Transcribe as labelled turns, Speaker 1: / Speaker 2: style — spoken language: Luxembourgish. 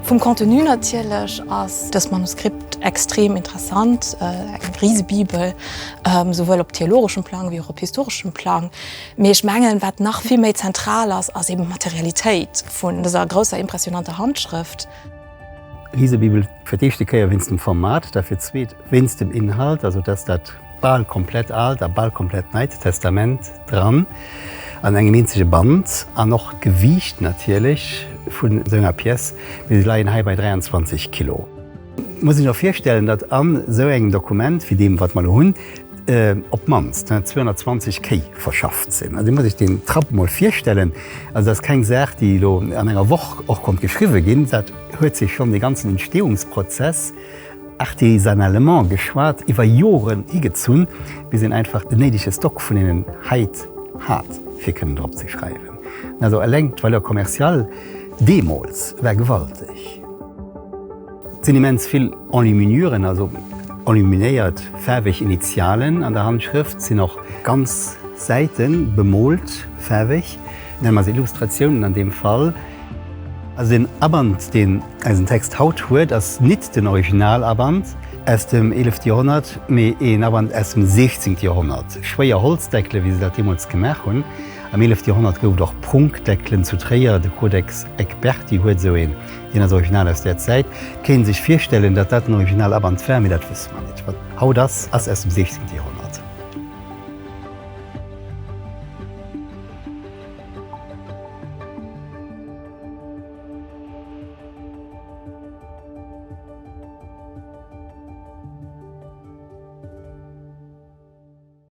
Speaker 1: Vum Contenu natierlech ass dëst Manuskript extrem interessant, eng Risebibel, souwuel op theologeschem Plang wéi och op historeschem Plang. Mee ech mengen, wat nach vill méi zentral ass, ass eben d'Materialitéit vun dëser grousser, impressionanter Handschrëft.
Speaker 2: Risebibel fir d'éischte Kéier wéinst dem Format, da fir d'zweet wéinst dem Inhalt, also dass dat bal komplett Aalt a bal komplett Neit Testament dran an engem eenzege Band an och d'Gewiicht natierlech vun esou enger Pièce, mir leien hei bei 23 Kilo. Muss sech och virstellen, datt an esou engem Dokument wéi deem wat mer elo hunn, op d'mannst 220 Kéi verschafft sinn. Also muss sech deen Trapp emol virstellen. Also dat ass keng Saach, déi elo an enger Woch och konnt geschriwwe ginn. Dat huet sech schonn dee ganzen Entstehungsprozess, artisanalement geschwat, iwwer Joren higezunn, bis een einfach den néidege Stock vun deenen Hait hat, fir kënnen drop ze schreiwen. Also eleng d'Valeur commerciale deemools war gewalteg. Et sinn immens vill Enluminuren, also enluminéiert faarweg Initialen an der Handschrëft, et sinn och ganz Säite bemoolt faarweg, nenne mer se Illustratiounen an deem Fall. Also den Aband, deen eisen Text haut huet, ass nit den Originalaband aus dem eelefte Joerhonnert, mee een Aband aus dem siechzéngte Joerhonnert. Schwéier Holzdeckele wéi se dat deemools gemaach hunn. Am eelefte Joerhonnert gouf et och Prunkdeckelen zu Tréier, de Codex Egberti huet esou een. Deen ass original aus där Zäit. Kéint sech virstellen, datt dat den Originalaband war, mee dat wësse mer net. Wat haut ass, ass aus dem 16. Joerhonnert.